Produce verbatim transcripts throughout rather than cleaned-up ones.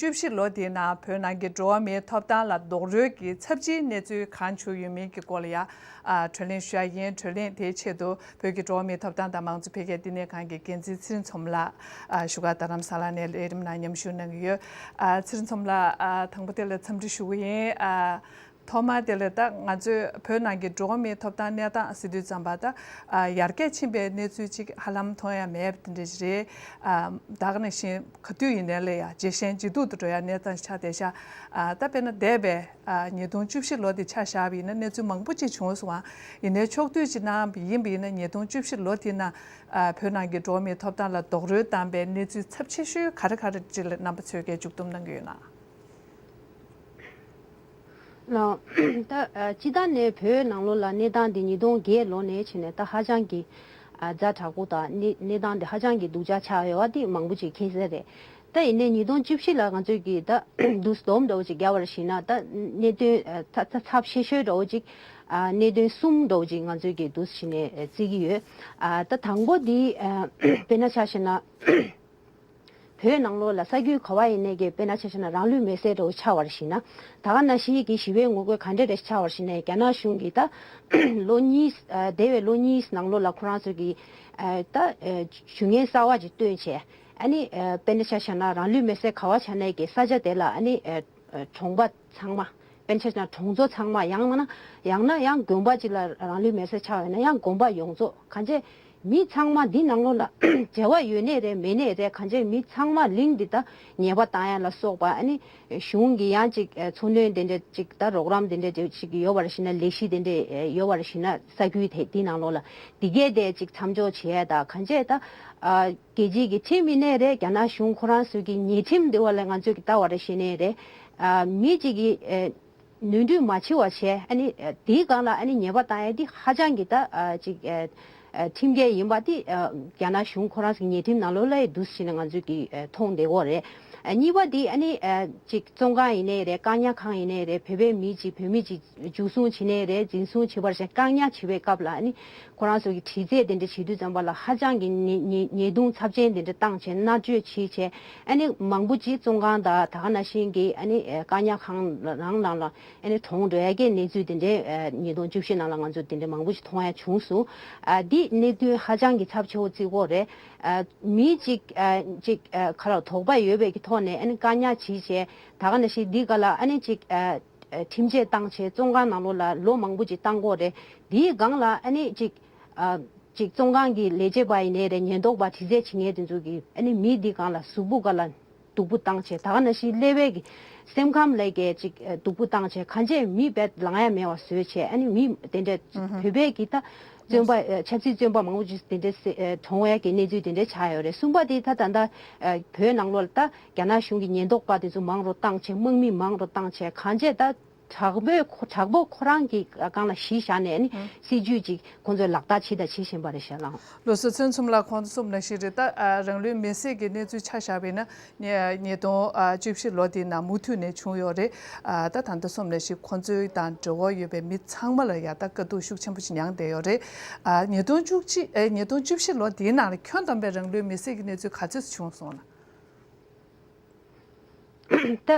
བཅུ་བཞི་ལོ་དེའི་ནང་བོད་ནང་གི་འགྲོ་བ་མིའི་ཐོབ་ཐང་ལ་རྡོག་རོལ་གྱི་ཚབས་ཆེའི་གནས་ཚུལ་གང་བྱུང་ཡོད་མིན་གྱི་སྐོར་ལ་ཡང་། ཨ། གྲོས་གླེང་ཞུ་ཡ་ཡིན། གྲོས་གླེང་དེའི་ཆེད་དུ་བོད་ཀྱི་འགྲོ་བ་མིའི་ཐོབ་ཐང་དང་མང་གཙོ་འཕེལ་རྒྱས་བསྟི་གནས་ཁང་གི་འགན་འཛིན་ཚེ་རིང་ཚོམ་ལགས། ཨ། བཞུགས་སྒར་རྡ་རམ་ས་ལ་ནས་ལས་རིམ་ནང་མཉམ་ཞུགས་གནང་གི་ཡོད། ཨ། ཚེ་རིང་ཚོམ་ལགས། ཨ། དང་པོ་དེ་ལ་འཚམས་འདྲི་ཞུ་གི་ཡིན། ཨ། ཐོག་མར་དེ་ལ་ད་ང་ཚོས་བོད་ནང་གི་འགྲོ་བ་མིའི་ཐོབ་ཐང་གནས་སྟངས་ཟེར་དུས་ཙམ་པ། ད། ཨ། ཡར་རྒྱས་ཕྱིན་པའི་གནས་ཚུལ་ཅིག་ཧ་ལམ་མཐོང་ཡ་མེད་པ་དེ་འདྲ་ཞིག་རེད། ཨ། ད་ག་ནང་བཞིན་ག་དུས་ཡིན་ནའི་ལས་ཡ་ཇེ་ཞན་ཇེ་སྡུག་ཏུ་འགྲོ་ཡ་གནས་སྟངས་ཆགས་བསྡད་ཤག་ཨ། ད་དཔེར་ན་འདས་པའི། ཨ། ཉིས་སྟོང་བཅུ་བཞི་ལོ་དེ་ཆ་བཞག་པ་ཡིན་ན་གནས་ཚུལ་མང་པོ་ཅིག་བྱུང་སོང་བ། ཡིན་ནའི་ཕྱོགས་བསྡུས་ཅིག་གནང་བ་ཡིན་པ་ཡིན་ན་ཉིས་སྟོང་བཅུ་བཞི་ལོ་དེ་ནང་། ཨ། བོད་ནང་གི་འགྲོ་བ་མིའི་ཐོབ་ཐང་ལ་རྡོག་རོལ་བཏང་པའི་གནས་ཚུལ་ཚབས་ཆེ་ཤོས་ག་རེ་ག་རེ་ཅིག་ལ་རྣམ་པ་ཚོས་ཀྱིས་མཇུག་བསྡོམས་གནང་གི་ཡོད་ན། ལགས། ད་ཨ་སྤྱིར་བཏང་ནས་བོད་ནང་ལོགས་ལ་གནས་སྟངས་འདི་ཉིས་སྟོང་བརྒྱད་ལོ་ནས་བྱས་ནས་ད་ཧ་ཅང་གི་ཨ་ཛ་དྲག་པོ་དང་། གནས་གནས་སྟངས་འདི་ཧ་ཅང་གི་སྡུག་ཅག་ཆགས་ཡོད་པ་འདི་མང་པོ་ཅིག་མཁྱེན་གསལ་རེད། ད་ཡིན་ནའི་ཉིས་སྟོང་བཅུ་བཞི་ལ་ང་ཚོས་ཀྱིས་ད་འདུག་སེ་སྡོམ་འདྲ་བོ་ཅིག་བརྒྱབ་པར་གཞིགས་ན། ད་གནད་དོན་ཨ་ཚ་ཚ་ཚབས་ཆེ་ཤོས་འདྲ་བོ་ཅིག་ཨ་གནད་དོན་གསུམ་འདྲ་བོ་ཅིག་ང་ཚོས་ཀྱིས་འདུག་སེ་བྱས་ནས་ཨ་བརྩི་གི་ཡོད། ཨ་ད་དང་པོ་འདི་ཨ་དཔེར་ན་ཆ་བཞག་ན། བོད་ནང་ལོགས་ལ་ས་རྒྱུས་ག་བ་ཡིན་ནའི་གི་དཔེར་ན་ཆ་བཞག་ན་རང་ལུས་མེར་སྲེག་འདྲ་བོ་ཆགས་པར་གཞིགས་ན། ད་ག་ནང་བཞིན་གྱི་ཞི་བའི་ངོ་རྒོལ་ག་འདྲ་རེ་ཆགས་པར་གཞིགས་ནའི་རྒྱ་ནག་གཞུང་གིས་ད་ལོ་གཉིས་ཨ་འདས་པའི་ལོ་གཉིས་ནང་ལོགས་ལ་ཁོ་རང་ཚོ་གིས་ཨ་ད་ཨ་ཇུས་ངན་གསར་བ་ཅིག་བཏོན་བྱས། ཨ་ནི་ཨ་དཔེར་ན་ཆ་བཞག་ན་རང་ལུས་མེར་སྲེག་ག་བ་ཆགས་ནའི་གི་ས་ཆ་དེ་ལ་ཨ་ནི་ཨ་ཨ་གྲོང་པ་ཚང་མ། དཔེར་ན་ཆ་བཞག་ན་གྲོང་ཚོ་ཚང་མ། ཡང་མིན་ན་ཡང་ན་ཡང་དགོན་པ་ཅིག་ལ་རང་ལུས་མེར་སྲེག་ཆགས་ཡོད་ན་ཡང་དགོན་པ་ཡོངས་རྫོགས། གང་བྱས་མི་ཚང་མ་འདི་ནང་ལོགས་ལ་འབྲེལ་བ་ཡོད་ནའི་རེད་མེད་ནའི་རེད། གང་བྱས་མི་ཚང་མ་གླིང་འདི་ད་ཉེས་པ་བཏང་ཡ་ལ་སོགས་པ། ཨ་ནི་གཞུང་གི་ཡང་ཅིག་ཨ་འཚོ་སྣོན་དེ་འདྲ་ཅིག་ད་རོགས་རམ་དེ་འདྲ་ཅིག་ཡོད་པར་གཞིགས་ན། ལས་གཞི་དེ་འདྲ་ཡོད་པར་གཞིགས་ན། ས་ཁུལ་དེ་འདི་ནང་ལོགས་ལ་འདི་གས་དེ་ཅིག་མཚམས་འཇོག་བྱེད་ཡ་ད། གང་བྱས་ད་ཨ་རྒྱལ་སྤྱིའི་གི་ཁྲིམས་ཡིན་ནའི་རེད། རྒྱ་ནག་གཞུང་ཁོ་རང་ཚོའི་གི་ཉེས་ཁྲིམས་དེ་བ་ལ་ང་ཚོས་གི་ལྟ་བར་གཞིགས་ནའི་རེད། ཨ་མི་གཅིག་གི་ཨ་ནོར་འཁྲུལ་མ་བྱེད་པ་བྱས། ཨ་ནི་ཨ་དེའི་སྒང་ལ་ཨ་ནི་ཉེས་པ་བཏང་ཡ་དེ་ཧ་ཅང་གི་ད་ཨ་ཅིག་ཨ་ཨ་ཁྲིམས་འགལ་ཡིན་པ་དེ་ཨ་རྒྱ་ནག་གཞུང་ཁོ་རང་ཚོའི་ཉེས་ཁྲིམས་ནང་ལོགས་ལ་ཡི་འདུག་སེ་བྱས་ནས་ང་ཚོས་ཀྱིས་ཨ་མཐོང་བསྡད་ཡོད་རེད། ཨ་གཉིས་པ་དེ་ཨ་ནི་ཨ་ཅིག་བཙོན་ཁང་ཡིན་ནའི་རེད། བཀག་ཉར་ཁང་ཡིན་ནའི་རེད། བོད་པའི་མི་གཅིག་བོད་མི་གཅིག་འཇུ་བཟུང་བྱེད་ནའི་རེད། འཛིན་བཟུང་བྱེད་པར་བྱས་བཀག་ཉར་བྱེད་པའི་སྐབས་ལ་ཨ་ནི་ཁོ་རང་ཚོ་གི་དྲི་རྩད་དེ་འདྲ་བྱེད་དུས་ཙམ་པ་ལ་ཧ་ཅང་གི་ཉེས་ཉེས་ཉེས་རྡུང་ཚབས་ཆེན་དེ་འདྲ་བཏང་བྱས། མནར་གཅོད་བྱས་བྱས། ཨ་ནི་མང་པོ་ཅིག་བཙོན་ཁང་དང་ད་ག་ནང་བཞིན་གྱི་ཨ་ནི་ཨ་བཀག་ཉར་ཁང་རང་ནང་ལ་ཨ་ནི་གྲོངས་འགྲོ་ཡ་གི་གནས་ཚུལ་དེ་འདྲའི་ཨ་ཉིས་སྟོང་བཅུ་བཞི་ནང་ལ་ང་ཚོ་དེ་འདྲའི་མང་པོ་ཞིག་མཐོང་ཡ་བྱུང་སོང་། ཨ་འདི་གནད་དོན་ཧ་ཅང་གི་ཚབས་ཆེ་བོ་བརྩི་དགོས་རེད། ཨ་མི་གཅིག་ཨ་གཅིག་ཨ་ག་ལ་དོགས་པ་ཡོད་པའི་གི་ཐོག་ནས་ཨ་ནི་བཀག་ཉར་བྱས་བྱས། ད་ག་ནང་བཞིན་འདི་ག་ལ་ཨ་ནི་གཅིག་ཨ་ཨ་ཁྲིམས་ཆད་བཏང་བྱས་བཙོན་ཁང་ནང་ལོགས་ལ་ལོ་མང་པོ་ཅིག་བཏང་དགོས་རེད། འདིའི་སྒང་ལ་ཨ་ནི་གཅིག་ཨ་གཅིག་བཙོན་ཁང་གི་ལས་བྱེད་པ་ཡིན་ནའི་རེད། ཉེན་རྟོག་པ་དྲི་རྩད་བྱེད་མཁན་དེ་ཚོ་གིས་ཨ་ནི་མི་འདི་སྒང་ལ་གཟུགས་པོ་སྒང་ལ་སྡུག་པོ་བཏང་བྱས། ད་ག་ནང་བཞིན་ཀླད་པའི་གི་སེམས་ཁམས་ལ་གི་ཅིག་ཨ་སྡུག་པོ་བཏང་བྱས། གང་བྱས་མི་བས་ལངས་ཡ་མེད་པ་བཟོས་བྱས། ཨ་ནི་མི་དེ་འདྲ་བོད་པའི་གི་ད་བཙོན་པ་ཨ་ཆབ་སྲིད་བཙོན་པ་མང་པོ་ཅིག་དེ་འདྲ་སེ་ཨ་གྲོངས་ཡ་གི་གནས་ཚུལ་དེ་འདྲ་ཆགས་ཡོད་རེད། གསུམ་པ་དེ་ད་ད་ལྟ་ཨ་བོད་ནང་ལོགས་ལ་ད་རྒྱ་ནག་གཞུང་གི་ཉེན་རྟོག་པ་དེ་ཚོ་མང་རུ་བཏང་བྱས། དམག་མི་མང་རུ་བཏང་བྱས། གང་བྱས་ད་དྲག་པོའི་ཁོ་དྲག་པོ་ཁོ་རང་གི་སྒང་ལ་གཞི་བཞག་ནས་ནི་ཨང་སྲིད་ཇུས་ཅིག་ཁོང་ཚོས་ལག་བསྟར་བྱེད་དང་བྱེད་བཞིན་པ་རེད་ཤག་ལགས། ལགས་སོ། ཚེ་རིང་ཚོམ་ལགས། ཁོང་ཚོ་གསུངས་ནང་བཞིན་རེད། ད་ཨ་རང་ལུས་མེར་སྲེག་གི་གནས་ཚུལ་ཆ་བཞག་པ་ཡིན་ན། ཉིས་ཉིས་སྟོང་ཨ་བཅུ་བཞི་ལོ་དེའི་ནང་མུ་མཐུད་ནས་བྱུང་ཡོད་རེད། ཨ་ད་ད་ལྟ་གསུངས་ནང་བཞིན་ཁོང་ཚོའི་དང་འབྲེལ་བ་ཡོད་པའི་མི་ཚང་མ་ལ་ཡང་ད་དཀའ་སྡུག་ཤུགས་ཆེན་པོ་ཞིག་མྱངས་བསྡད་ཡོད་རེད། ཨ་ཉིས་སྟོང་བཅུ་གཅིག་ཨེ་ཉིས་སྟོང་བཅུ་བཞི་ལོ་དེའི་ནང་ལ་ཁྱོན་བསྡོམས་པའི་རང་ལུས་མེར་སྲེག་གི་གནས་ཚུལ་ག་ཚོད་བྱུང་སོང་ན། ད་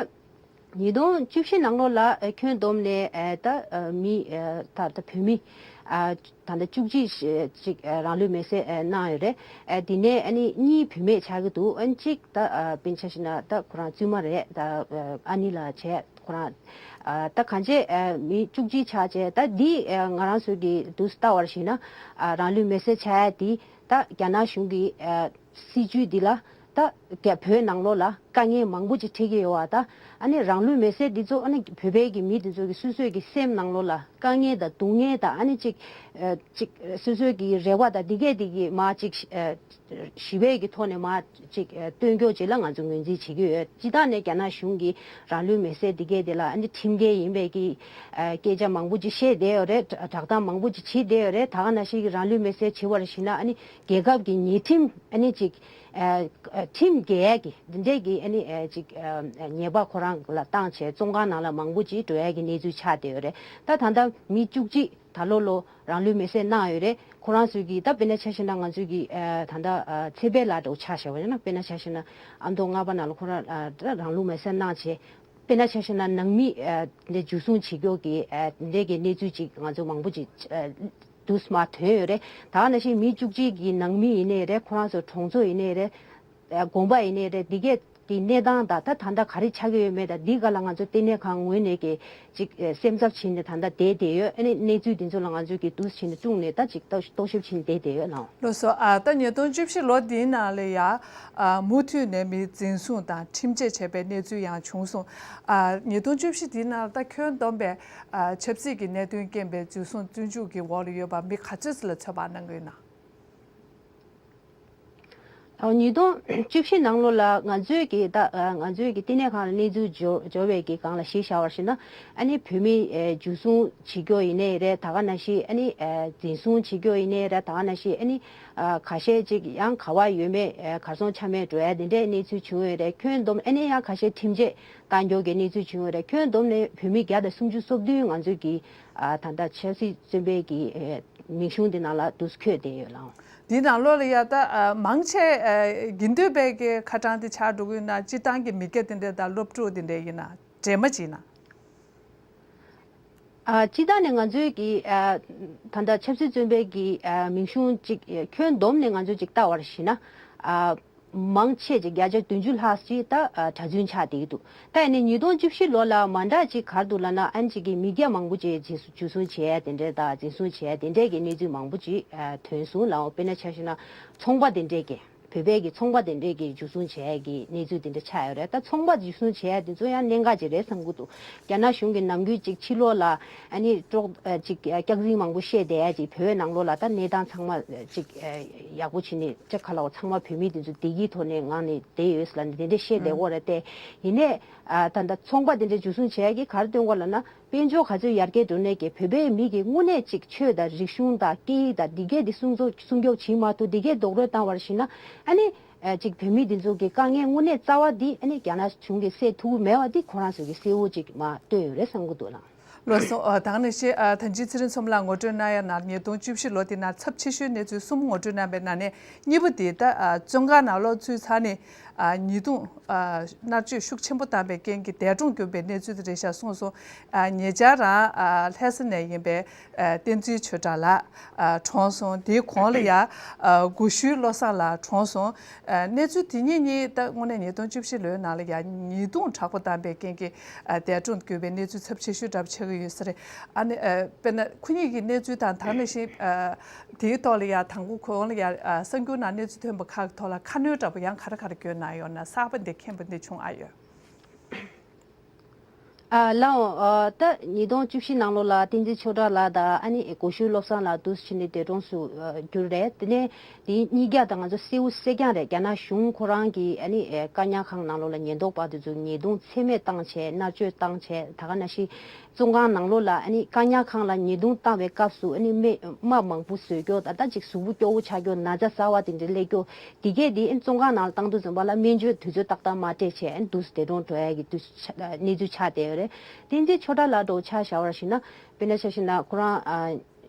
ཉིས་སྟོང་བཅུ་བཞི་ནང་ལོགས་ལ་ཨ་ཁྱོན་བསྡོམས་ནས་ཨ་ད་ཨ་མི་ཨ་ད་ད་བོད་མི་ཨ་ད་ལྟ་བཅུ་གཅིག་ཅིག་ཨ་རང་ལུས་མེར་སྲེག་ཨ་གནང་ཡོད་རེད། ཨ་དེ་ནས་ཨ་ནི་གཉིས་བུད་མེད་ཆགས་ཀྱི་འདུག་ཨ་གཅིག་ད་ཨ་དཔེར་ན་ཆ་བཞག་ན་ད་ཁོ་རང་བཙུན་མ་རེད། ད་ཨ་ཨ་ནི་ལགས་བྱས། ཁོ་རང་ཨ་ད་གང་བྱས་ཨ་མི་བཅུ་གཅིག་ཆགས་བྱས། ད་འདི་ཨ་ང་རང་ཚོ་གི་འདུག་ལྟ་བར་གཞིགས་ན་ཨ་རང་ལུས་མེར་སྲེག་བྱས་ཡ་འདི་ད་རྒྱ་ནག་གཞུང་གི་ཨ་སྲིད་བྱུས་འདི་ལ་ད་རྒྱ་བོད་ནང་ལོགས་ལ་དཀའ་ངལ་མང་པོ་ཅིག་འཕྲད་ཀྱི་ཡོད་པ། ད་ཨ་ནི་རང་ལུས་མེར་སྲེག་འདི་ཚོ་ཨ་ནི་བོད་པའི་གི་མི་འདི་ཚོ་གི་སོ་སོའི་གི་སེམས་ནང་ལོགས་ལ་དཀའ་ངལ་དང་སྡུག་བསྔལ་དང་། ཨ་ནི་ཅིག་ཨ་ཅིག་སོ་སོའི་གི་རེ་བ་དང་འདི་གས་འདི་གི་མར་ཅིག་ཨ་ཞི་བའི་གི་ཐོག་ནས་མར་ཅིག་ཨ་སྟོན་རྒྱུ་ཅིག་ལ་ང་ཚོ་ངོས་འཛིན་བྱེད་ཀྱི་ཡོད། སྤྱིར་བཏང་ནས་རྒྱ་ནག་གཞུང་གིས་རང་ལུས་མེར་སྲེག་འདི་གས་འདི་ལ་ཨ་ནི་ཁྲིམས་འགལ་ཡིན་པའི་གི་ཨ་སྐད་ཆ་མང་པོ་ཅིག་བཤད་བསྡད་ཡོད་རེད། བསྒྲགས་གཏམ་མང་པོ་ཅིག་བྱེད་བསྡད་ཡོད་རེད། ད་ག་ནང་བཞིན་གི་རང་ལུས་མེར་སྲེག་བྱེད་པར་གཞིགས་ན་ཨ་ནི་རྒྱལ་ཁབ་ཀྱི་ཉེས་ཁྲིམས་ཨ་ནི་ཅིག་ཨ་ཨ་ཁྲིམས་འགལ་གྱི་འདི་འདྲས་ཀྱི་ཨ་ནི་ཨ་ཅིག་ཨ་ཉེས་པ་ཁོ་རང་ལ་བཏང་བྱས་བཙོན་ཁང་ནང་ལ་མང་པོ་ཅིག་འགྲོ་ཡ་གི་གནས་ཚུལ་ཆགས་བསྡད་ཡོད་རེད། ད་ད་ལྟ་མི་བཅུ་གཅིག་ ད་ལོ་ལོ་རང་ལུས་མེར་སྲེག་གནང་ཡོད་རེད། ཁོ་རང་ཚོས་ཀྱིས་ད་དཔེར་ན་ཆ་བཞག་ན་ང་ཚོས་ཀྱིས་ཨ་ད་ལྟ་ཨ་ཚེ་འཕེལ་ལགས་འདྲ་བོ་ཆ་བཞག་པ་ཡིན་ན། དཔེར་ན་ཆ་བཞག་ན་ཨ་མདོ་སྔ་པ་ནང་ལ་ཁོ་རང་ཨ་ད་རང་ལུས་མེར་སྲེག་གནང་བྱས། དཔེར་ན་ཆ་བཞག་ན་ནང་མི་ཨ་འདི་འཇུ་བཟུང་བྱེད་མཁན་གྱི་ཨ་འདི་གའི་གནས་ཚུལ་ཅིག་ང་ཚོ་མང་པོ་ཅིག་ཨ་དུས་མ་ཐོན་ཡོད་རེད། ད་ག་ནང་བཞིན་མི་བཅུ་གཅིག་གི་ནང་མི་ཡིན་ནའི་རེད། ཁོ་རང་ཚོ་གྲོང་ཚོ་ཡིན་ནའི་རེད། ཨ་དགོན་པ་ཡིན་ནའི་རེད། འདི་གས་ཀྱི་གནས་སྟངས་དང་ད་ད་ལྟ་ག་རེ་ཆགས་ཀྱི་ཡོད་མེད་དང་། འདི་ག་ལ་ང་ཚོ་ལྟེ་གནས་ཁང་ངོས་ནས་ཀྱི་ཅིག་ཨ་སེམས་འཚབ་བྱས་ནས་ད་ལྟ་བསྡད་བསྡད་ཡོད། ཨ་ནི་གནས་ཚུལ་འདི་ཚོ་ལ་ང་ཚོས་ཀྱི་འདུག་སེ་བྱས་ནས་བསྲུངས་ནས་ད་ཅིག་རྟོག་རྟོག་ཞིབ་བྱས་ནས་བསྡད་བསྡད་ཡོད་ལགས། ལགས་སོ། ཨ་ད་ཉིས་སྟོང་བཅུ་བཞི་ལོ་འདིའི་ནང་ལ་ཡ་ཨ་མུ་མཐུད་ནས་མི་འཛིན་བཟུང་དང་ཁྲིམས་ཆད་བྱས་པའི་གནས་ཚུལ་ཡང་བྱུང་སོང་། ཨ་ཉིས་སྟོང་བཅུ་བཞི་འདིའི་ནང་ལ་ད་ཁྱོན་བསྡོམས་པའི་ཨ་ཆབ་སྲིད་ཀྱི་གནད་དོན་རྐྱེན་པས་འཛིན་བཟུང་བཙོན་འཇུག་གི་འོག་ལ་ཡོད་པ་མི་ག་ཚོད་ཙམ་ལ་ཚོད་དཔག་གནང་གི་ཡོད་ན། ཨ་ཉིས་སྟོང་བཅུ་བཞི་ནང་ལོགས་ལ་ང་ཚོའི་གི་ད་ཨ་ང་ཚོའི་གི་ལྟེ་གནས་ཁང་ལ་གནས་ཚུལ་འབྱོར་འབྱོར་བའི་གི་སྒང་ལ་གཞི་བཞག་པར་བྱས་ན། ཨ་ནི་བོད་མི་ཨེ་འཇུ་བཟུང་བྱེད་རྒྱུ་ཡིན་ནའི་རེད། ད་ག་ནང་བཞིན་ཨ་ནི་ཨེ་འཛིན་བཟུང་བྱེད་རྒྱུ་ཡིན་ནའི་རེད། ད་ག་ནང་བཞིན་ཨ་ནི་ཨ་ཁ་ཤས་ཅིག་ཡང་ག་བ་ཡོད་མེད་ཨེ་གར་སོང་ཆ་མེད་འགྲོ་ཡ་དེ་འདྲའི་གནས་ཚུལ་བྱུང་ཡོད་རེད། ཁྱོན་བསྡོམས་ཨ་ནི་ཡང་ཁ་ཤས་ཁྲིམས་ཆད་བཏང་རྒྱུ་གི་གནས་ཚུལ་བྱུང་ཡོད་རེད། ཁྱོན་བསྡོམས་ནས་བོད་མི་བརྒྱ་དང་སུམ་ཅུ་སོ་བདུན་ང་ཚོའི་གི་ཨ་ད་ལྟ་ཆབ་སྲིད་བཙོན་པའི་གི་ཨེ་མིང་གཞུང་འདི་ནང་ལ་འདུག་སེ་འཁོད་བསྡད་ཡོད་ལགས། འདི་ནང་ལོགས་ལ་ཡ་ད་ཨ་མང་ཆེ་ཨ་དགེ་འདུན་པའི་གི་ཁ་གྲངས་དེ་ཆགས་འགྲོ་གི་ཡོད་ན། སྤྱིར་བཏང་གི་མི་སྐྱ་དེ་འདྲ་དང་སློབ་ཕྲུག་དེ་འདྲ་ཡིན་ན་འདྲེས་མ་བྱས་ན། ཨ་སྤྱིར་བཏང་ནས་ང་ཚོའི་གི་ཨ་ད་ལྟ་ཆབ་སྲིད་བཙོན་པའི་གི་ཨ་མིང་གཞུང་ཅིག་ཨ་ཁྱོན་བསྡོམས་ནས་ང་ཚོས་ཅིག་བལྟ་བར་བྱས་ན། ཨ་མང་ཆེ་ཅིག་བརྒྱ་ཆ་བདུན་ཅུ་ལྷག་ཅིག་ད་ཨ་གྲྭ་བཙུན་ཆགས་བསྡད་ཀྱི་འདུག། ད་ཡིན་ནའི་ཉིས་སྟོང་བཅུ་བཞི་ལོ་ལ་མ་འདྲ་ཅིག་ག་རེ་འདུག་ལབ་ན། ཨ་ནི་ཅིག་གི་མི་སྐྱ་མང་པོ་ཅིག་འཛིན་བཟུང་འཛིན་བཟུང་བྱས་དེ་འདྲའི་དང་འཛིན་བཟུང་བྱས་དེ་འདྲའི་གི་གནས་ཚུལ་མང་པོ་ཅིག་ཨ་ཐོན་སོང་ལགས། དཔེར་ན་ཆ་བཞག་ན་ཚོང་པ་དེ་འདྲའི་གི་བོད་པའི་གི་ཚོང་པ་དེ་འདྲའི་གི་འཛིན་བཟུང་བྱས་ཀྱི་གནས་ཚུལ་དེ་འདྲ་ཆགས་ཡོད་རེད། ད་ཚོང་པ་འཛིན་བཟུང་བྱས་དེ་ཚོ་ཡང་གནད་འགག་ཅིག་རེད་བསམ་གྱི་འདུག། རྒྱ་ནག་གཞུང་གིས་ནམ་རྒྱུན་ཅིག་ཕྱི་ལོགས་ལ་ཨ་ནི་ཀྲོག་ཨ་ཅིག་སྐྱག་རྫུན་མང་པོ་བཤད་བསྡད་ཡ་ཅིག། བོད་ནང་ལོགས་ལ་ད་གནས་སྟངས་ཚང་མ་ཅིག་ཨ་ཡག་པོ་བྱས་ནས་ཅིག་ག་ལབ་དགོས། ཚང་མ་བོད་མི་དེ་ཚོ་བདེ་སྐྱིད་ཐོག་ནས་ངང་ནས་བསྡད་ཡོད་ཟེར་ལབ་ནས་དེ་འདྲ་བཤད་བསྡད་ཡོད་རེད་དེ། ཡིན་ནའི་ཨ་ད་ལྟ་ཚོང་པ་དེ་འདྲ་འཛིན་བཟུང་བྱས་ཀྱི་ག་རེ་སྟོན་གོ་ལབ་ན། དཔལ་འབྱོར་ག་ཚོད་ཡར་རྒྱས་འགྲོ་ནའི་གི་བོད་པའི་མི་གི་དངོས་གནས་ཅིག་ཆོས་དང་རིག་གཞུང་དང་སྐད་ཡིག་དང་འདི་གས་འདི་སྲུང་སྐྱོབ་སྲུང་སྐྱོབ་བྱེད་མ་ཐུབ། འདི་གས་རྡོག་རོལ་བཏང་བར་བྱས་ན། ཨ་ནི་ཨ་ཅིག་བོད་མི་འདི་ཚོ་གི་དཀའ་ངལ་དངོས་གནས་རྩ་བ་འདི་ཨ་ནི་རྒྱ་ནག་གཞུང་གིས་སེལ་ཐུབ་ཀྱི་མེད་པ་འདི་ཁོ་རང་ཚོ་གིས་གསལ་བོ་ཅིག་མར་སྟོན་ཡོད་རེད་བསམ་གྱི་འདུག་ལགས། ལགས་སོ། ཨ་ད་ག་ནང་བཞིན་ཨ་ཐང་ཅིག་ཚེ་རིང་མཚོ་མོ་ལགས་ངོ་སྤྲོད་གནང་ཡ་ནང་ཉིས་སྟོང་བཅུ་བཞི་ལོ་དེ་ནང་ཚབས་ཆེ་ཤོས་གནས་ཚུལ་གསུམ་ངོ་སྤྲོད་གནང་པའི་ནང་ནས་གཉིས་པ་དེ་ད་ཨ་བཙོན་ཁང་ནང་ལོགས་ཚུད་ཚར་ནས་ཨ་ཉེས་རྡུང་ཨ་མནར་གཅོད་ཤུགས་ཆེན་པོ་བཏང་པའི་རྐྱེན་གྱིས་འདས་གྲོངས་གྱུར་པའི་གནས་ཚུལ་དེ་རེད་ཤག་གསུངས་སོང་། ཨ་ཉེ་ཆར་རང་ཨ་ལྷ་ས་ནས་ཡིན་པའི་ཨ་བསྟན་འཛིན་ཆོས་གྲགས་ལགས་ཨ་གྲོངས་སོང་། དེའི་གོང་ལ་ཡ་ཨ་སྒོ་ཤུལ་བློ་བཟང་ལགས་གྲོངས་སོང་། ཨ་གནས་ཚུལ་དེ་གཉིས་གཉིས་ད་དངོས་གནས་ཉིས་སྟོང་བཅུ་བཞི་ལོའི་ནང་ལ་ཡ་ཉེས་རྡུང་དྲག་པོ་བཏང་པའི་རྐྱེན་གྱིས་ཨ་འདས་གྲོངས་གྱུར་པའི་གནས་ཚུལ་ཚབས་ཆེ་ཤོས་འདྲ་པོ་ཆགས་ཀྱི་ཡོད་ས་རེད། ཨ་ནི་ཨ་དཔེར་ན་ཁོ་གཉིས་ཀྱི་གནས་ཚུལ་དང་ད་ག་ནང་བཞིན་ཨ་དེའི་ཐོག་ལ་ཡ་དང་པོ་གོང་ལ་ཡ་ཨ་གསར་འགྱུར་ནང་གནས་ཚུལ་ཐོན་པ་ཁག་གི་ཐོག་ལ་ཁ་སྣོན་འདྲ་པོ་ཡང་ག་རེ་ག་རེ་བསྐྱོན་གནང་ཡོད་ན། གསར་པ་འདི་མཁྱེན་པ་འདི་བྱུང་ཨ་ཡོད། ཨ་ལགས་འོང་། ཨ་ད་ཉིས་སྟོང་བཅུ་བཞི་ནང་ལོགས་ལ་བསྟན་འཛིན་ཆོས་གྲགས་ལགས་དང་ཨ་ནི་སྒོ་ཤུལ་བློ་བཟང་ལགས་འདུག་སེ་བྱས་ནས་འདས་གྲོངས་སུ་ཨ་གྱུར་རེད། དེ་ནས་དེ་གཉིས་ཀ་དང་ང་ཚོ་གསལ་བོ་གསལ་རྐྱང་རེད། རྒྱ་ནག་གཞུང་ཁོ་རང་གིས་ཨ་ནི་ཨེ་བཀག་ཉར་ཁང་ནང་ལོགས་ལ་ཉེན་རྟོག་པ་དེ་ཚོ་ཉེས་རྡུང་ཚད་མེད་བཏང་བྱས་མནར་གཅོད་བཏང་བྱས། ད་ག་ནང་བཞིན་བཙོན་ཁང་ནང་ལོགས་ལ་ཨ་ནི་བཀག་ཉར་ཁང་ལ་ཉེས་རྡུང་བཏང་བའི་སྐབས་སུ་ཨ་ནི་རྨས་རྨ་མང་པོ་བཟོས་རྒྱུ་དང་། ད་ཅིག་གཟུགས་པོ་སྐྱོ་བོ་ཆགས་རྒྱུ། ན་ཚ་གསར་བ་དེ་འདྲ་སླེབས་རྒྱུ། དེ་གས་དེ་ཨ་ནི་བཙོན་ཁང་ནང་ལ་བཏང་དུས་ཙམ་པ་ལ་སྨན་བཅོས་དུས་ཚོད་ཏག་ཏག་མ་སྤྲད་བྱས་ཨ་ནི་འདུག་སེ་འདས་གྲོངས་འགྲོ་ཡ་གི་དུས་ཚོད་ཆགས་གནས་ཚུལ་ཆགས་བསྡད་ཡོད་རེད། བསྟན་འཛིན་ཆོས་གྲགས་ལགས་འདྲ་བོ་ཆ་བཞག་པར་བྱས་ན། དཔེར་ན་ཆ་བཞག་ན་ཁོ་རང་ཨ་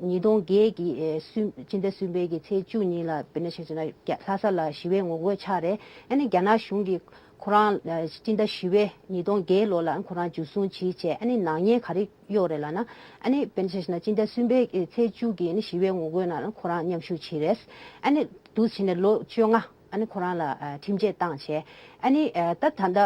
ཉིས་སྟོང་བརྒྱད་ཀྱི་ཨེ་གསུམ་སྤྱི་ཟླ་གསུམ་པའི་གི་ཚེས་བཅུ་ཉིན་ལ་དཔེར་ན་ཆ་བཞག་ན་རྒྱ་ལྷ་ས་ལ་ཞི་བའི་ངོ་རྒོལ་ཆགས་རེད། ཨ་ནི་རྒྱ་ནག་གཞུང་གིས་ཁོ་རང་ཨ་སྤྱི་ཟླ་བཞི་པའི་ཉིས་སྟོང་བརྒྱད་ལོ་ལ་ཨ་ནི་ཁོ་རང་འཇུ་བཟུང་བྱས་བྱས། ཨ་ནི་ནག་ཉེས་ག་རེ་གཡོགས་རེད་ལབ་ན། ཨ་ནི་དཔེར་ན་ཆ་བཞག་ན་སྤྱི་ཟླ་གསུམ་པའི་ཚེས་བཅུ་གི་ཨ་ནི་ཞི་བའི་ངོ་རྒོལ་ནང་ལ་ཁོ་རང་མཉམ་ཞུགས་བྱས་རེད། ཨ་ནི་འདུག་སེ་བྱས་ནས་ལོ་བཅོ་ལྔ་ཨ་ནི་ཁོ་རང་ལ་ཨ་ཁྲིམས་ཆད་བཏང་བྱས། ཨ་ནི་ཨ་ད་ད་ལྟ་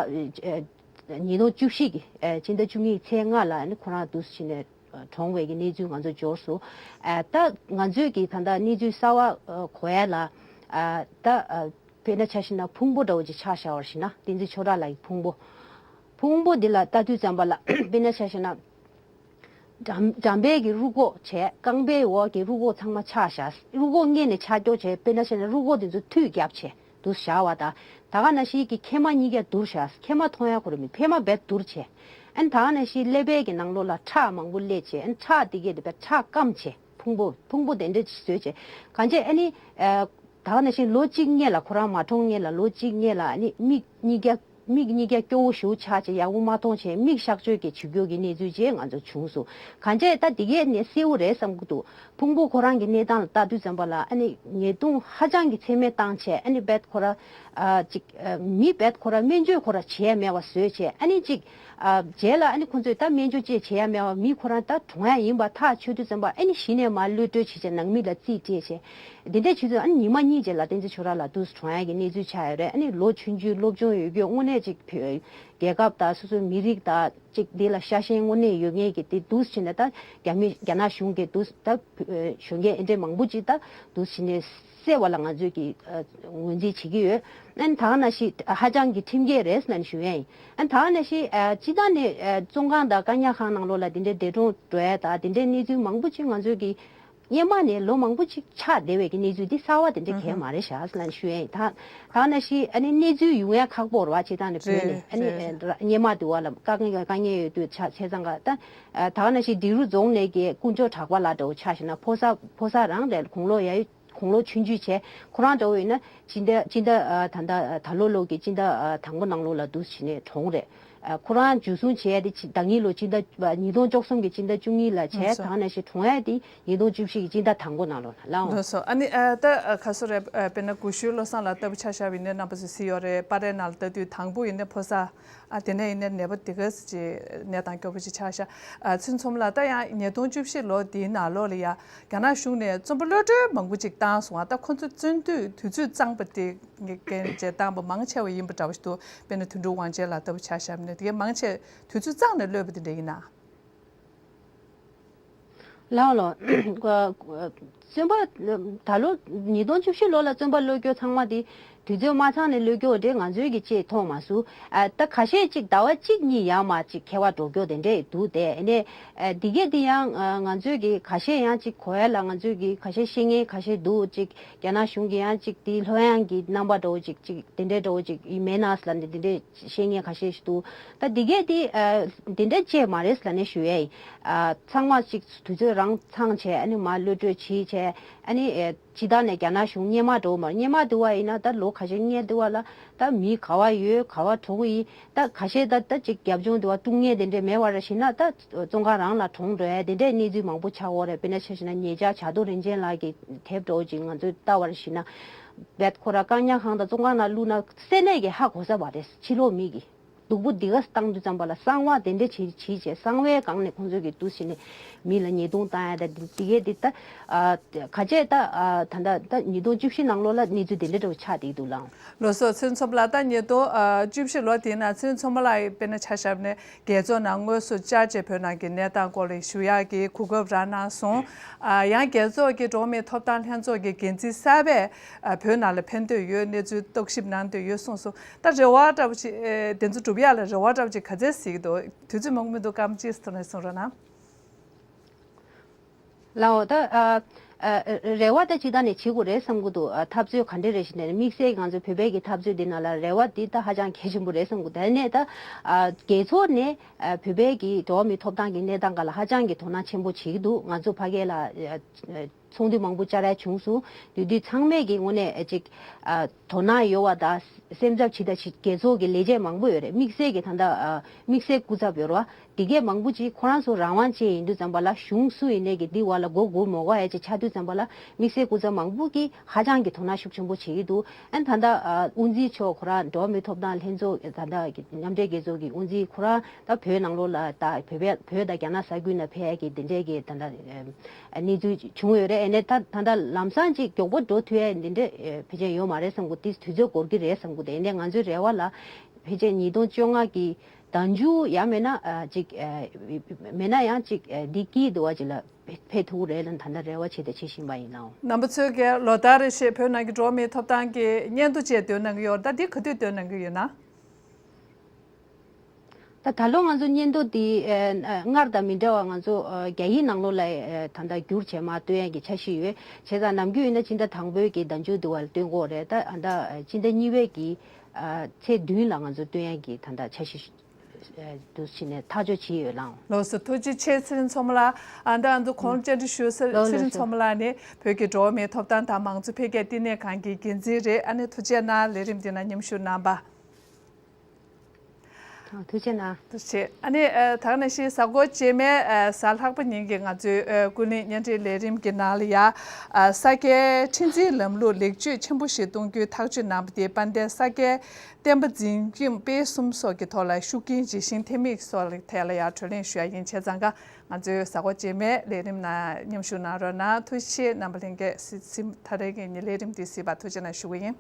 ཨ་ཉིས་སྟོང་བཅུ་བཞི་གི་ཨ་སྤྱི་ཟླ་བཅུ་གཉིས་ཚེས་ལྔ་ལ་ཨ་ནི་ཁོ་རང་འདུག་སེ་བྱས་ནས་གྲོངས་པའི་གི་གནས་ཚུལ་ང་ཚོ་འབྱོར་སོང་། ཨ་ད་ང་ཚོས་ཀྱི་ད་ལྟ་གནས་ཚུལ་གསར་བ་ཨ་གོ་ཡ་ལ་ཨ་ད་ཨ་དཔེར་ན་ཆ་བཞག་ན་ཕུང་པོ་འདྲ་བོ་ཅིག་ཆ་བཞག་པར་བྱས་ན། བསྟན་འཛིན་ཆོས་གྲགས་ལགས་ཀྱི་ཕུང་པོ། ཕུང་པོ་འདི་ལ་ལྟ་དུས་ཙམ་པ་ལ་དཔེར་ན་ཆ་བཞག་ན། འགྲམ་འགྲམ་པའི་གི་རུས་ཁོག་བྱས། རྐང་པའི་འོག་གི་རུས་ཁོག་ཚང་མ་ཆག་བཞག། རུས་ཁོག་སྔས་ནས་ཆག་སྐྱོ་བྱས། དཔེར་ན་བཤད་ན་རུས་ཁོག་དེ་ཚོ་མཐུད་བརྒྱབ་བྱས་འདུག་བཞག་པ་དང་། ད་ག་ནང་བཞིན་གྱི་མཁལ་མ་གཉིས་ཀ་བསྡུར་བཞག། མཁལ་མ་མཐོང་ཡ་ཁོ་རང་མེད། མཁལ་མ་རྦད་བསྡུར་བྱས། ཨ་ནི་ད་ག་ནང་བཞིན་ཀླད་པའི་གི་ནང་ལོགས་ལ་ཁྲག་མང་པོ་སླེབས་བྱས། ཨ་ནི་ཁྲག་དེ་གས་དེ་བས་ཁྲག་སྐམ་བྱས། ཕུང་པོ་ཕུང་པོ་དེ་འདྲ་ཅིག་བཟོས་བྱས། གང་བྱས་ཨ་ནི་ཨ་ད་ག་ནང་བཞིན་ལོ་གཅིག་སྔས་ལ། ཁོ་རང་མ་གྲོངས་སྔས་ལ་ལོ་གཅིག་སྔས་ལ་ཨ་ནི་མིག་གཉིས་ཀ་མིག་གཉིས་ཀ་སྐྱོ་བོ་ཞེ་པོ་ཆགས་བྱས་ཡག་པོ་མ་མཐོང་བྱས་མིག་གཤག་བཅོས་ཀྱི་བྱེད་རྒྱུ་གི་གནས་ཚུལ་བཅས་ང་ཚོ་བྱུང་སོང་། གང་བྱས་ད་འདི་གས་ནས་གསལ་བོ་རེད་བསམ་གྱི་འདུག་ཕུང་པོ་ཁོ་རང་གི་གནས་སྟངས་ལ་ལྟ་དུས་ཙམ་པ་ལ་ཨ་ནི་ཉེས་རྡུང་ཧ་ཅང་གི་ཚད་མེད་བཏང་བྱས། ཨ་ནི་རྦད་ཁོ་ར་ཨ་ཅིག་ཨ་མི་རྦད་ཁོ་ར་སྨན་བཅོས་ཁོ་ར་བྱེད་ཡ་མེད་པ་བཟོས་བྱས། ཨ་ནི་ཅིག་ཨ་རྗེས་ལ་ཨ་ནི་ཁོ་ཚོས་ད་སྨན་བཅོས་ཅིག་བྱེད་ཡ་མེད་པ་མི་ཁོ་རང་ད་གྲོངས་ཡ་ཡིན་པ་ཐག་ཆོད་དུས་ཙམ་པ་ཨ་ནི་གཞི་ནས་མར་གློད་བཀྲོལ་བྱེད་བྱས་ནང་མི་ལ་རྩིས་སྤྲད་བྱས། འདི་འདྲས་བྱེད་དུས་ཨ་ནི་ཉི་མ་གཉིས་རྗེས་ལ་བསྟན་འཛིན་ཆོས་གྲགས་ལགས་འདུག་སེ་གྲོངས་ཡ་གི་གནས་ཚུལ་ཆགས་ཡོད་རེད། ཨ་ནི་ལོ་ཆུང་ཆུང་སློབ་སྦྱོང་ཡོད་རྒྱུ་དངོས་གནས་ཅིག་བོད་རྒྱལ་ཁབ་དང་སོ་སོའི་མི་རིགས་དང་ཅིག་འདི་ལ་ཤ་ཞེན་དངོས་གནས་ཡོད་མཁན་གྱི་དེ་འདུག་སེ་བྱས་ནས་ད་རྒྱ་མི་རྒྱ་ནག་གཞུང་གིས་འདུག་སེ་ད་བོད་གཞོན་སྐྱེས་ཨེ་འདྲས་མང་པོ་ཅིག་ད་འདུག་སེ་བྱས་ནས་བསད་པ་ལ་ང་ཚོས་ཀྱི་ཨ་ངོས་འཛིན་བྱེད་ཀྱི་ཡོད། ཨ་ནི་ད་ག་ནང་བཞིན་ཧ་ཅང་གི་ཁྲིམས་འགལ་རེད་ཟེར་ནས་ཞུ་ཡ་ཡིན། ཨ་ནི་ད་ག་ནང་བཞིན་ཨ་སྤྱི་བཏང་ནས་ཨ་བཙོན་ཁང་དང་བཀག་ཉར་ཁང་ནང་ལོགས་ལ་དེ་འདྲའི་འདས་གྲོངས་འགྲོ་ཡ་དང་དེ་འདྲའི་གནས་ཚུལ་མང་པོ་ཅིག་ང་ཚོས་ཀྱི་སྔོན་མ་ནས་ལོ་མང་པོ་ཅིག་ཆགས་བསྡད་པའི་གི་གནས་ཚུལ་འདི་གསར་བ་དེ་འདྲ་གང་ཡང་མ་རེད་ཤག་ཟེར་ནས་ཞུ་ཡ་ཡིན། ད་ད་ག་ནང་བཞིན་ཨ་ནི་གནས་ཚུལ་ཡོང་ཡ་ཁག་པོ་རེད་བ། སྤྱིར་བཏང་ནས་བོད་ནས་ཨ་ནི་སྔོན་མ་དུ་བ་ལ་དཀའ་ངལ་དཀའ་ངལ་ཡོད་དུས་ཆ་བྱས་ཙང་ག་ད་ད་ག་ནང་བཞིན་འབྲི་རུ་རྫོང་ནས་ཀྱི་དཀོན་མཆོག་གྲགས་པ་ལགས་འདྲ་བོ་ཆ་བཞག་ན་ཕོ་གསར་ཕོ་གསར་རང་རེད། དགུང་ལོ་ཡ་དགུང་ལོ་ཆུང་ཆུང་བྱས། ཁོ་རང་འདྲ་བོ་ཡིན་ན་སྤྱི་ཟླ་སྤྱི་ཟླ་ཨ་ད་ལྟ་ད་ལོ་ལོ་གི་སྤྱི་ཟླ་ཨ་དང་པོ་ནང་ལོགས་ལ་འདུག་སེ་བྱས་ནས་གྲོངས་རེད། ཨ་ཁོ་རང་འཇུ་བཟུང་བྱས་ཏེ་ཕྱི་ཟླ་གཉིས་ལོ་སྤྱི་ཟླ་ཨ་ཉིས་སྟོང་བཅུ་གསུམ་གྱི་སྤྱི་ཟླ་བཅུ་གཉིས་ལ་བྱས། ལགས་སོ། ད་ག་ནང་བཞིན་གྲོངས་ཡ་དེ་ཉིས་སྟོང་བཅུ་བཞི་གི་སྤྱི་ཟླ་དང་པོ་ནང་ལོགས་ལ་ལགས་འོང་། ལགས་སོ། ཨ་ནི་ཨ་ད་ཨ་ག་སོ་རེད། ཨ་དཔེར་ན་དགུ་ཤུལ་བློ་བཟང་ལགས་ལྟ་བུ་ཆ་བཞག་པ་ཡིན་ན་རྣམ་པ་ཚོས་གཟིགས་ཡོད་རེད། པར་རིས་ནང་ལ་ལྟ་དུས་དང་པོ་ཡིན་ན་ཕོ་གསར། ཨ་དེ་ནས་ཡིན་ན་ནད་པ་དེ་ག་ཙམ་ཅིག་གནས་སྟངས་སྐྱོ་པོ་ཅིག་ཆགས་ཤག་ཨ་ཚུན་ཆོམ་ལགས་ད་ཡང་ཉིས་སྟོང་བཅུ་བཞི་ལོ་འདིའི་ནང་ལོགས་ལ་ཡ་རྒྱ་ནག་གཞུང་ནས་བཙོན་པ་གློད་གྲོལ་མང་པོ་ཅིག་བཏང་སོང་། ཨ་ད་ཁོ་ཚོ་བཙོན་དུས་དུས་ཚོད་གཙང་པ་དེ་འགན་བཅས་བཏང་པ་མང་ཆེ་བ་ཡིན་པ་འདྲ་བོ་ཞིག་འདུག་དཔེར་ན་དོན་གྲུབ་དབང་ཆེན་ལགས་ལྟ་བུ་ཆ་བཞག་ནས་དེ་གའི་མང་ཆེ་དུས་ཚོད་གཙང་ནས་གློད་པ་དེ་འདྲ་ཡིན་ན། ལགས་ལགས། བཙོན་པ་ད་ལོ་ཉིས་སྟོང་བཅུ་བཞི་ལོ་ལ་བཙོན་པ་གློད་རྒྱུ་ཚང་མ་དེ་དུས་ཚོད་མ་ཚང་ནས་གློད་རྒྱུ་འདྲ་ང་ཚོའི་གི་ཅེས་མཐོང་མ་སོང་། ཨ་ད་ཁ་ཤས་ཅིག་ཟླ་བ་གཅིག་གཉིས་ཡར་མར་ཅིག་འཁྱེར་བ་འགྲོ་རྒྱུ་དེ་འདྲས་འདུག་དེ་ཨ་ནས་ཨ་འདི་གས་འདི་ཡང་ཨ་ང་ཚོའི་གི་ཁ་ཤས་ཡང་ཅིག་གོ་ཡ་ལ་ང་ཚོའི་གི་ཁ་ཤས་ཤེས་མཁན་ཁ་ཤས་འདུག་ཅིག་རྒྱ་ནག་གཞུང་གི་ཡང་ཅིག་དེ་ལྷོད་ཡངས་ཀྱི་རྣམ་པ་འདྲ་བོ་ཅིག་ཅིག་དེ་འདྲས་འདྲ་བོ་ཅིག་ཡིན་མེད་ན་ཟེར་ལ་འདི་འདི་འདྲས་ཤེས་མཁན་ཁ་ཤས་ཤིག་འདུག་ད་འདི་གས་འདི་ཨ་འདི་འདྲས་ཅེས་མ་རེད་ཟེར་ལ་ནས་ཞུ་ཡ་ཡིན། ཨ་ཚང་མ་ཅིག་དུས་ཚོད་རང་ཚང་བྱས་ཨ་ནི་མར་གློད་གྲོལ་བྱས་བྱས་ཨ་ནི་ཨེ་སྤྱི་བཏང་ནས་རྒྱ་ནག་གཞུང་སྔོན་མ་འདྲ་བོ་མ་སྔོན་མ་དུ་བ་ཡིན་ན་ད་ལོ་ཁ་ཤས་སྔོན་དུ་བ་ལ་ད་མི་ག་བ་ཡོད་ག་བ་གྲོངས་ཡིན། ད་ཁ་ཤས་ད་ད་ཅིག་རྒྱབ་ལྗོངས་དུ་བ་ཀྲུང་ངེས་དེ་འདྲས་མེད་པ་ར་ཞིག་ན་ད་བཙོན་ཁང་རང་ལ་གྲོངས་འགྲོ་ཡ་དེ་འདྲས་གནས་ཚུལ་མང་པོ་ཆགས་ཡོད་རེད། དཔེར་ན་ཆ་བཞག་ན་ཉེ་ཆར་བྱ་དུར་རིན་ཆེན་ལགས་ཀྱི་དེབ་འདྲ་བོ་ཅིག་ང་ཚོས་ལྟ་བ་ར་ཞིག་ན། རྦད་ཁོ་ར་བཀག་ཉར་ཁང་དང་བཙོན་ཁང་ནང་བླུགས་ན་སེམས་ནད་ཀྱིས་ཧ་གོ་ས་བ་རེད། ཕྱི་ལོགས་མི་གིས་སྡུག་པོ་འདི་ག་བཏང་དུས་ཙམ་པ་ལ་གསང་བ་དེ་འདྲས་བྱེད་བྱེད་བྱས་གསང་བའི་སྒང་ནས་ཁོང་ཚོས་ཀྱི་འདུག་སེ་ནས་མི་ལ་ཉེས་རྡུང་བཏང་ཡ་ད་འདི་འདི་གས་འདི་ད་ཨ་ག་ཅེ་ད་ཨ་ད་ད་ད་ཉིས་སྟོང་བཅུ་བཞི་ནང་ལོགས་ལ་གནས་ཚུལ་དེ་འདྲས་འདྲ་བོ་ཆགས་བསྡད་འདུག་ལགས། ལགས་སོ། ཚུན་ཆོམ་ལགས་ད་ཉིས་སྟོང་ཨ་བཅུ་བཞི་ལོ་དེའི་ནང་ཚུན་ཆོམ་ལགས་ཡིས་དཔེར་ན་ཆ་བཞག་ནས་རྒྱལ་ཚོགས་ནང་དངོས་སུ་བཅར་བྱས་བོད་ནང་གི་གནས་སྟངས་སྐོར་ལ་ཞུ་ཡག་གི་གོ་སྐབས་རག་གནང་སོང་། ཨ་ཡང་རྒྱལ་ཚོགས་ཀྱི་འགྲོ་བ་མིའི་ཐོབ་ཐང་ལྷན་ཚོགས་ཀྱི་འགན་འཛིན་གསར་པས་ཨ་བོད་ནང་ལ་ཕེབས་འདོད་ཡོད། གནས་ཚུལ་རྟོག་ཞིབ་གནང་འདོད་ཡོད་གསུངས་སོང་། ད་རེ་བ་འདྲ་པོ་ཅིག་ཨེ་དེ་ཚོ་སྒྲུབ་ཡག་ལ་རེ་བ་འདྲ་པོ་ཅིག་ག་ཚད་གཟིགས་འདུག་དུས་ཚོད་མང་པོ་མི་འདུག་སྐར་མ་གཅིག་ཐོག་ནས་གསུང་རོགས་གནང་། ལགས་འོ། ད་ཨ་ཨ་རེ་བ་ད་ཅི་ད་ནས་བྱེད་དགོས་རེད་བསམ་གྱི་འདུག་ཨ་འཐབ་རྩོད་ག་འདྲ་རེད་ཞེས་ནས་དམིགས་བསལ་ང་ཚོ་བོད་པའི་གི་འཐབ་རྩོད་འདི་ནང་ལ་རེ་བ་འདི་ད་ཧ་ཅང་གལ་ཆེན་པོ་རེད་བསམ་གྱི་འདུག་དེ་ནས་ད་ཨ་རྒྱལ་ཚོགས་ནས་ཨ་བོད་པའི་གི་འགྲོ་བ་མིའི་ཐོབ་ཐང་གི་གནས་སྟངས་སྒང་ལ་ཧ་ཅང་གི་དོ་སྣང་ཆེན་པོ་བྱེད་ཀྱི་འདུག་ང་ཚོ་ཕ་གི་ལ་ཨ་ཨ་ཚོགས་འདུ་མང་པོ་བཅར་ཡ་བྱུང་སོང་། དེ་དུས་ཚང་མས་ཀྱི་ངོས་ནས་ཨ་ཅིག་ཨ་དོ་སྣང་ཡོད་པ་དང་སེམས་འཚབ་བྱེད་ད་ཅིག་རྒྱལ་ཚོགས་ཀྱི་ལས་བྱེད་མང་པོ་ཡོད་རེད། དམིགས་བསལ་གྱི་ད་ལྟ་ཨ་དམིགས་བསལ་སྐུ་ཚབ་ཡོད་རེད་བ། དེ་གས་མང་པོ་ཅིག་ཁོ་རང་ཚོ་རང་དབང་ཅན་ཡིན་དུས་ཙམ་པ་ལ་གཞུང་སུ་ཡིན་ནའི་གི་འདི་བ་ལ་མགོ་སྒུར་མ་དགོས་ཡ་ཅིག་ཆགས་དུས་ཙམ་པ་ལ་དམིགས་བསལ་སྐུ་ཚབ་མང་པོ་གིས་ཧ་ཅང་གི་དོ་སྣང་ཤུགས་ཆེན་པོ་བྱེད་ཀྱི་འདུག་ཨན་ད་ལྟ་ཨ་དབུ་འཛིན་མཆོག་ཁོ་རང་འགྲོ་བ་མིའི་ཐོབ་ཐང་ལྷན་ཚོགས་ད་ལྟ་གི་མཉམ་འབྲེལ་རྒྱལ་ཚོགས་ཀྱི་དབུ་འཛིན་ཁོ་རང་ད་བོད་ནང་ལོགས་ལ་ད་བོད་པའི་བོད་དང་རྒྱ་ནག་ས་ཁུལ་ནང་ཕེབས་ཡ་གི་དེ་འདྲའི་གི་ད་ལྟ་ཨ་གནས་ཚུལ་བྱུང་ཡོད་རེད། ཨ་ནས་ད་ད་ལྟ་ལམ་སང་ཅིག་མགྱོགས་པོ་འགྲོ་ཐུབ་ཡ་འདི་འདྲ་ཨ་ཕལ་ཆེར་ཡོད་མ་རེད་བསམ་གི་འདུག་དུས་ཚོད་འགོར་གི་རེད་བསམ་གི་འདུག་ཨ་ནས་ང་ཚོའི་རེ་བ་ལ་ཕལ་ཆེར་ཉིས་སྟོང་བཅོ་ལྔ་གི་ཟླ་མཇུག་ཡང་མེད་ན་ཨ་ཅིག་ཨ་མེད་ན་ཡང་ཅིག་ཨ་འདི་དཀྱིལ་དུ་བ་ཅིག་ལ་ཕེབས་ཐུབ་ཀྱི་རེད་ལ་ད་ལྟ་རེ་བ་བྱས་ཏེ་བྱེད་བཞིན་པ་ཡིན་ནའང་། རྣམ་པ་ཚོས་ཀྱི་ལོ་ལྟར་རེ་བཞིན་བོད་ནང་གི་འགྲོ་བ་མིའི་ཐོབ་ཐང་གི་སྙན་ཐོ་བཅས་འདོན་གནང་གི་ཡོད་རེད། ད་འདི་ག་དུས་འདོན་གནང་གི་ཡོད་ན། ད་ད་ལོ་ང་ཚོ་སྙན་ཐོ་འདི་ཨ་སྔར་དང་མི་འདྲ་བ་ང་ཚོ་ཨ་རྒྱ་ཡིག་ནང་ལོགས་ལ་ཨ་ད་ལྟ་བསྒྱུར་བྱས་མར་སྟོན་ཡག་གི་འཆར་གཞི་ཡོད། བྱས་ཙང་ནམ་རྒྱུན་ཡིན་ན་སྤྱི་ཟླ་དང་པོའི་གི་ཟླ་མཇུག་དུ་བར་སྟོན་དགོས་རེད། ད་ཨ་ད་སྤྱི་ཟླ་གཉིས་པའི་གི་ཨ་ཚེས་བདུན་ལ་ང་ཚོ་སྟོན་ཡག་གི་ད་ལྟ་འཆར་གཞི་ཨ་འདུག་བྱས་ནས་ཐག་གཅོད་བྱས་ཡོད་ལགས། ལགས་སོ། ཐུགས་རྗེ་ཆེ་ཚེ་རིང་མཚོ་མོ་ལགས། ཨ་ད་ང་ཚོ་གོང་བཅར་འདྲི་ཞུ་ས་ལགས་ཚེ་རིང་མཚོ་མོ་ལགས་ནི་བོད་ཀྱི་འགྲོ་བ་མིའི་ཐོབ་ཐང་དང་མང་གཙོ་འཕེལ་རྒྱས་བསྟི་གནས་ཁང་གི་འགན་འཛིན་རེད། ཨ་ནི་ཐུགས་རྗེ་གནང་ལས་རིམ་འདི་ནང་མཉམ་ཞུགས་གནང་བ། ཐུགས་རྗེ་གནང་། ཐུགས་རྗེ་ཆེ། ཨ་ནི་ཨ་ད་ག་ནང་བཞིན་གཟའ་འཁོར་རྗེས་མའི་ཨ་གཟའ་ལྷག་པ་ཉིན་གྱི་ང་ཚོའི་ཨ་ཀུན་གླེང་བརྙན་འཕྲིན་ལས་རིམ་གྱི་ནང་ལ་ཡ། ཨ་ས་སྐྱའི་ཁྲི་འཛིན་ལམ་ལུགས་ལེགས་བཅོས་ཆེན་པོ་ཞིག་གཏོང་རྒྱུའི་ཐག་གཅོད་གནང་བ་དེ་དཔལ་ལྡན་ས་སྐྱའི་བསྟན་པ་འཛིན་སྐྱོང་སྤེལ་གསུམ་སོགས་ཀྱི་ཐོག་ལ་ཤུགས་རྐྱེན་ཇི་བཞིན་ཐེབས་མིན་སོགས་ལ་ཐད་ལ་ཡ་གྲོས་གླེང་ཞུ་ཡ་ཡིན། བྱས་ཙང་ཀ་ང་ཚོའི་གཟའ་འཁོར་རྗེས་མའི་ལས་རིམ་ནང་མཉམ་ཞུགས་གནང་རོགས་གནང་། ཐུགས་རྗེ་ཆེ། རྣམ་པ་ལྷན་རྒྱས་སི་སི་ད་རེས་ཀྱི་ལས་རིམ་འདི་གཟིགས་པར་ཐུགས་རྗེ་གནང་ཞུ་གི་ཡིན།